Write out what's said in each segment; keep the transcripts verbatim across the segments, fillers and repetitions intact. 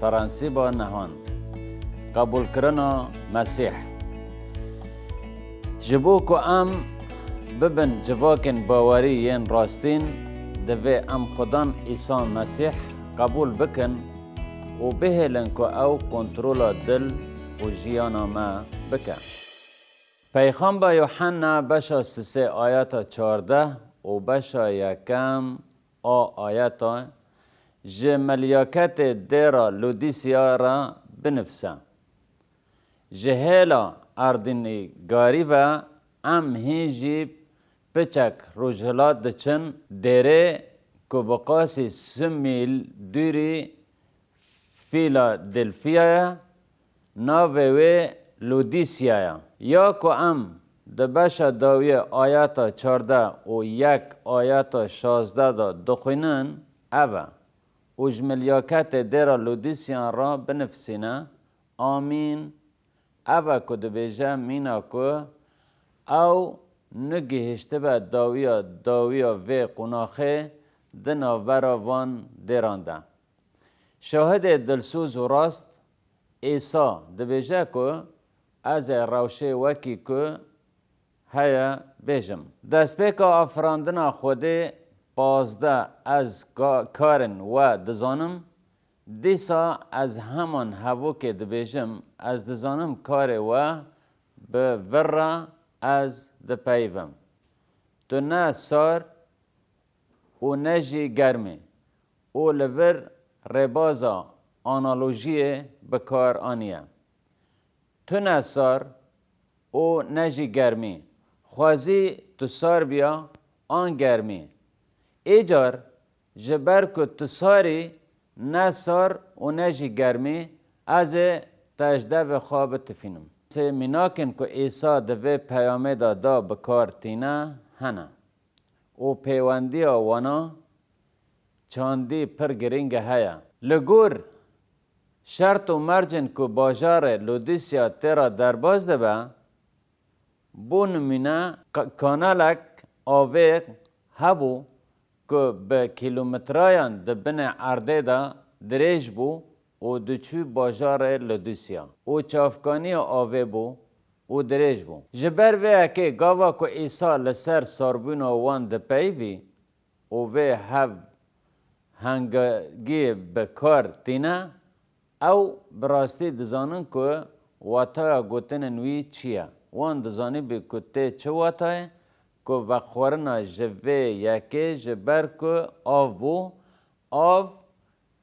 Prensîba nehan, qebûlkirina Mesîh. Ji bo ku em bibin civakên bawerî yên rastîn, divê em Xudan Îsa Mesîh qebûl bikin û bihêlin ku ew kontrola dil û jiyana me bike. Peyxamba Yuhenna beşa sisê ayeta çardeh û beşa yekem a ayeta ji melyaketê dêra Lodîsya re binivse. Ji hêla erdnîgarî ve em hîn jî piçek rojhilat diçin dêrê ku bi qasî sî mîl dûrî Fîladelfiyayê, navê wê Lodîsyayê. Ya ku em di beşa dawiyê ayeta çardeh û yek ayeta şazdeh de dixwînin, ev e. Û ji melyaketê dêra Lodîsyan re binivsîne, Amîn. Ev e ku dibêje mîna ku ew nigihiştibe dawiya dawiya vê qonaxê di navbera van dêran de. Şahidê dilsoz û rast, Îsa dibêje ku ez ê rewşê wekî ku heye bêjim. Destpêka afirandina Xwedê pazdeh, ez ka-, karên we dizanim, dîsa ez heman hevokê dibêjim, ez dizanim karê we bi vir re ez dipeyivim. Tu ne sar û ne jî germ î û li vir rêbaza analojiyê bi kar aniye. Tu ne sar û ne jî germ î. Xwezî tu sar biya an germ î. Îcar ji ber ku tu sar î, ne sar û ne jî germ î, ez ê te ji devê xwe bitifînim. Sê mînakên ku Îsa di vê peyamê de da bi kar tîne hene. Û pêwendiya wana çandî pir girîng heye. Li gor şert û mercên ku bajarê Lodîsya tê re derbas dibe, bo nimûne, ka-, kanalek avê hebû ku bi kîlometrayan di binê erdê de dirêj bû û diçû bajarê Lodîsya û çavkaniya avê bû û dirêj bû. Ji ber vê yekê gava ku Îsa li ser sarbûna wan dipeyivî û vê hev hengagiyê bi kar tîne, ew bi rastî dizanin ku wataya gotinên wî çi ye. Wan dizanîbû ku tê çi watayê, ku vexwarina ji vê yekê ji ber ku av bû, av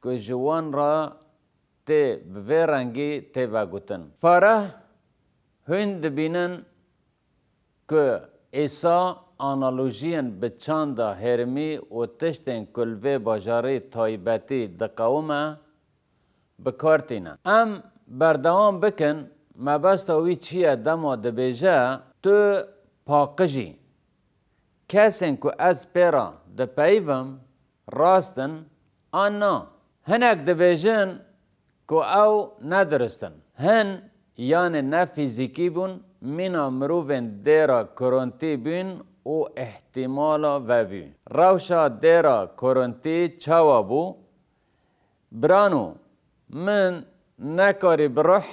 ku ji wan re tê bi vê rengî tê vegotin. Farah, hûn dibînin ku Îsa analojiyên bi çanda herêmî û tiştên ku li vê bajarî taybetî diqewime, bi kar tîne. Em berdewam bikin, mebesta wî çi ye dema dibêje, tu paqij î. Kesên ku ez pê re dipeyivim, rast in an na? Hinek dibêjin ku ew ne dirust in. Hin yanê ne fîzîkî bûn, mîna mirovên dêra Korintî bûn û îhtîmala vebû. Rewşa dêra Korintî çawa bû? Birano, min nekarî bi ruh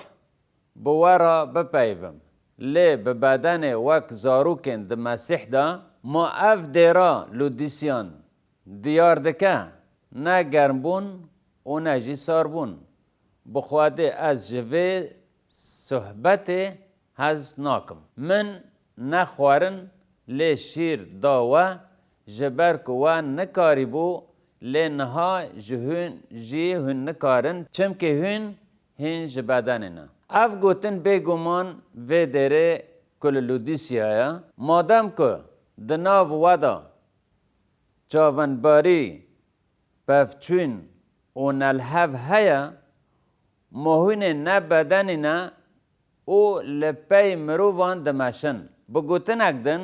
bi we re bipeyivim, lê bi bedenê wek zarokên di Mesîh de. Ma ev dêra Lodîsyan diyar dike, ne germbûn û ne jî sarbûn. Bi Xwedê ez ji vê sohbetê hez nakim. Min ne xwarin lê şîr da we, ji ber ku we nikarîbû, lê niha ji hûn jî hûn nikarin, çimkî hûn hîn ji bedenê ne. Ev gotin bêguman vê dêrê ku li Lodîsya ye, madem ku di nav we de çavinbarî, pevçûn û nelhev heye, ma hûn ê ne bedenî ne û li pey mirovan dimeşin. Bi gotinek din,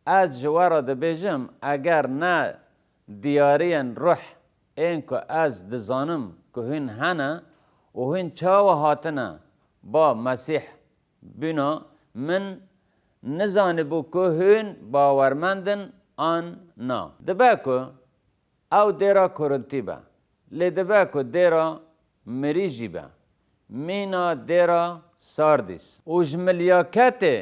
ez ji we re dibêjim, eger ne diyariyên ruh ên ku ez dizanim ku hûn hene û hûn çawa hatine ba Mesîh bûna min, nizanibû ku hûn bawermend in an na. Dibe ku ew dêra Korintî be, lê dibe ku dêra mirî jî be. Mîna dêra Sardîs. Û ji milyaketê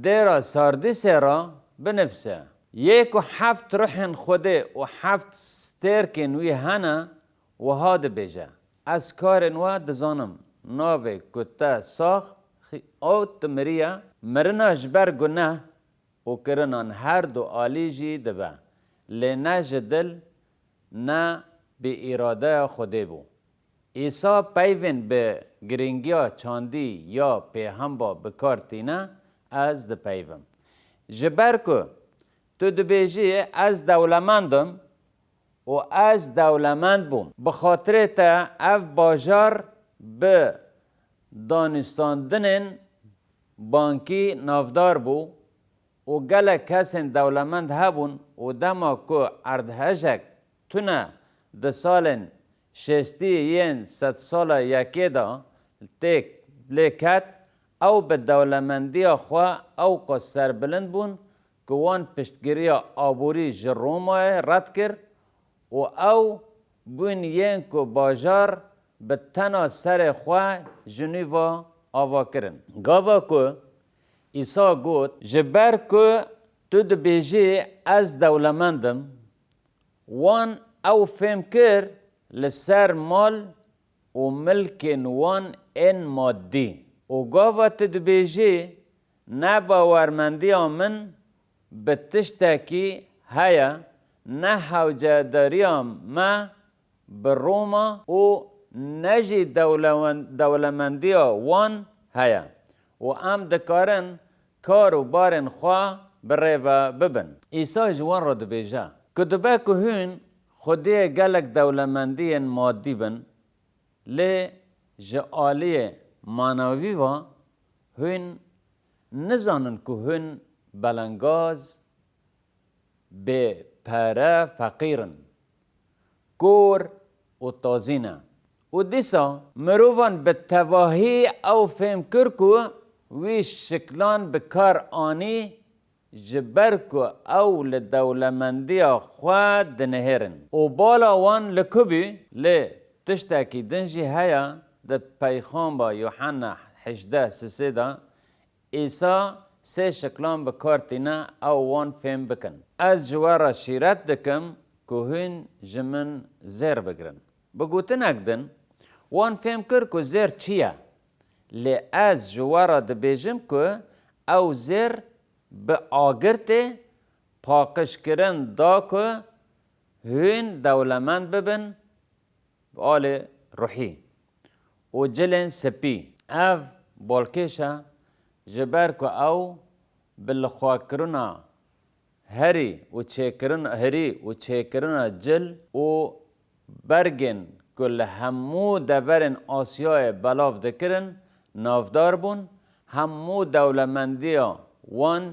dêra Sardîsê re binivse: Yê ku heft ruhên Xwedê û heft stêrkên wî hene, wiha dibêje: Ez karên we dizanim, navê ku te sax xi-, û tu miriye, mirina ji ber guneh û kirinan her du alî jî dibe, lê ne ji dil, ne bi îradeya Xwedê bû. Îsa peyvên bi girîngiya çandî ya pêhemba bi kar tîne, ez dipeyvim. Ji ber ku tu dibêjî, Ez dewlemend im û ez dewlemend bûm. Bi xatirê te ev bajar bi danûstandinên bankî navdar bû û gelek kesên dewlemend hebûn û dema ku erdhejek tune di salên şêstî yên sedsala yekê de têk lê ket, ew bi dewlemendiya xwe ewqas serbilind bûn ku wan piştgiriya aborî ji Romayê red kir û ew bûn yên ku bajar bi tena serê xwe ji nû ve ava kirin. Gava ku Îsa got: Ji ber ku tu dibêjî, Ez dewlemend im, wan ew fêm kir li ser mal û milkên wan ên madî. Û gava tu dibêjî, Ne bawermendiya min bi tiştekî heye, ne hewcedariya me bi Roma û ne jî dewlewen-, dewlemendiya wan heye û em dikarin kar û barên xwe bi rê ve bibin. Îsa ji wan re dibêje ku dibe ku hûn xwediyê gelek dewlemendiyên madî bin, lê ji aliyê manewî ve hûn nizanin ku hûn belengaz, bê pere, feqîr in, kor û tazî ne. Û dîsa mirovan bi tevahî ew fêm kir ku wî şiklan bi kar anî, ji ber ku ew li dewlemendiya xwe dinihêrin. Û bala wan li ku bû? Lê tiştekî din jî heye, di peyxamba Yuhanna hejdeh sisê de, Îsa sê şiklan bi kar tîne ew wan fêm bikin. Ez ji we re şîret dikim ku hûn ji min zêr bigrin. Bi gotinek din, wan fêm kir ku zêr çi ye. Lê ez ji we re dibêjim ku ew zêr bi agirtê paqijkirin da ku hûn dewlemend bibin, bi alê ruhî û cilên spî. Ev balkêş e, ji ber ku ew bi lixwekirina herî û çêkirin-, herî û çêkirina cil û bergên ku li hemû deverên Asyayê belav dikirin, navdar bûn, hemû dewlemendiya wan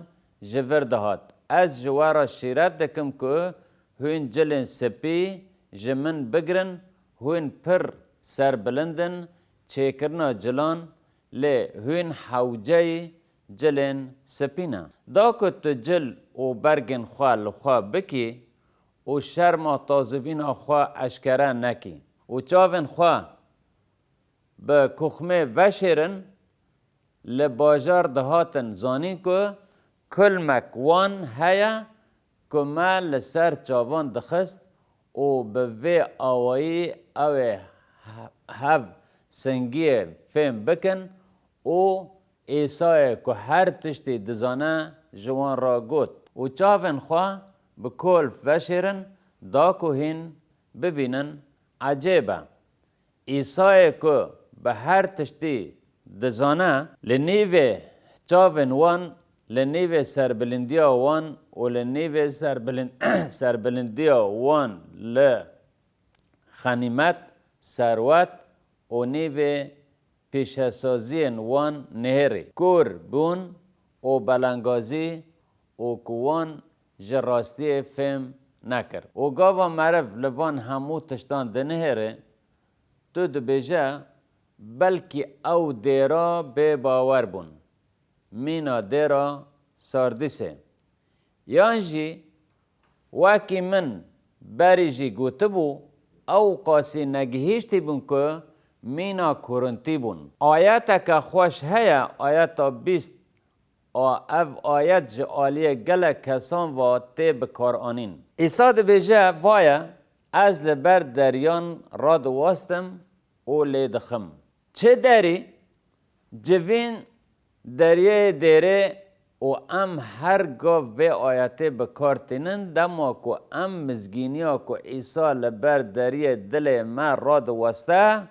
ji vir dihat. Ez ji we re şîret dikim ku hûn cilên spî ji min bigrin, hûn pir serbilind in çêkirina cilan, lê hûn hewceyî cilên spî ne. Da ku tu cil û bergên xwe li xwe bikî û şerma tazibîna xwe eşkere nekî û çavên xwe bi kuxmê veşêrin, li bajar dihatin zanîn ku kulmek wan heye ku me li ser çavan dixist û bi vê awayî ew ê he-, hev singiyê fêm bikin û Îsayê ku her tiştî dizane ji wan re got û çavên xwe bi kol veşêrin da ku hîn bibînin ecêb e. Îsayê ku bi her tiştî dizane, li nîvê çavên wan, li nîvê serbilindiya wan û li nîvê serbilin-, serbilindiya wan li xenîmet, serwet û nîvê pîşesaziyên wan nihêrî, kor bûn û belengazî û ku wan ji rastiyê fêm nekir. Û gava meriv li van hemû tiştan dinihêre, tu dibêje, belkî ew dêra bêbawer bûn, mîna dêra Sardîsê. Yan jî, wekî min berî jî gotibû, ew qasî negihîştî bûn ku mîna Korintî bûn. Ayeteke xweş heye, ayeta bîst a, ev ayet ji aliyê gelek kesan ve tê bikaranîn. Îsa dibêje, Vaye, ez li ber deriyan radiwestim û lê dixim. Çi derî? Civîn deriyê dêrê û em her gav vê ayetê bi kar tînin, dema ku em mizgîniya ku Îsa li ber deriyê dilê me radiweste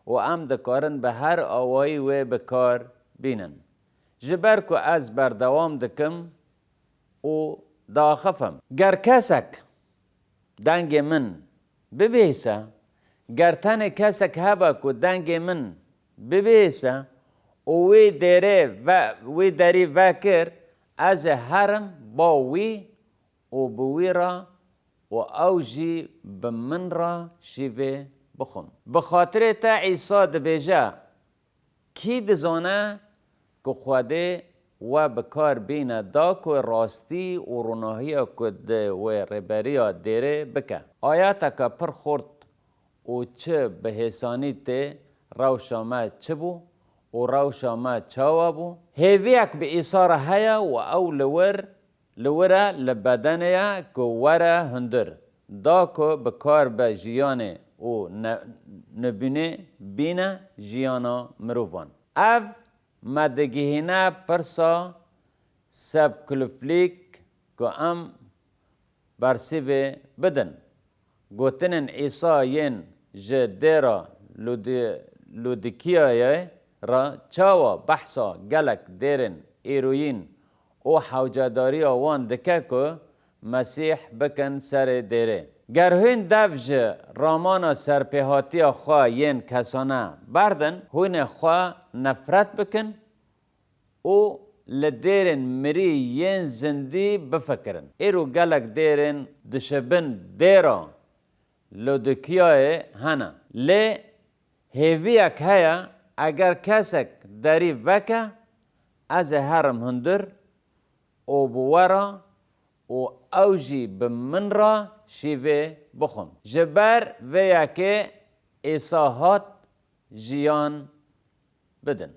û em dikarin bi her awayî wê bi kar bînin. Ji ber ku ez berdewam dikim û diaxifim. Ger kesek dengê min bibihîse, ger tenê kesek hebe ku dengê min bibihîse û wî dêrê ve, wî derî vekir, ez ê herim ba wî û bi wî re û ew jî bi min re şîvê bixwim. Bi xatirê te Îsa dibêje, Kî dizane ku Xwedê we bi kar bîne da ku rastî û ronahiya ku di wê rêberiya dêrê bike? Ayeteke pir xurt û çi bi hêsanî tê, rewşa me çi bû û rewşa me çawa bû? Hêviyek bi Îsa re heye û ew li wir li wir e, li bedenê ye ku were hundir, da ku bi kar be jiyanê û ne-, nibûnê bîne jiyana mirovan. Ev me digihîne pirsa sebkluflîk ku em bersîvê bidin. Gotinên Îsa yên ji dêra Ludi-, Lodîkiyayê re çawa behsa gelek dêrên îroyîn û hewcedariya wan dike ku Mesîh bikin serê dêrê? Ger hûn dev ji ramana serpêhatiya xwe yên kesane berdin, hûn ê xwe nefret bikin û li dêrên mirî yên zindî bifikirin. Îro gelek dêrên dişibin dêra Lodîkiyayê hene. Lê hêviyek heye, eger kesek derî veke, ez ê herim hundir û bi we re û ew jî bi min re şîvê bixwim. Ji ber vê yekê Îsa hat jiyan bidin.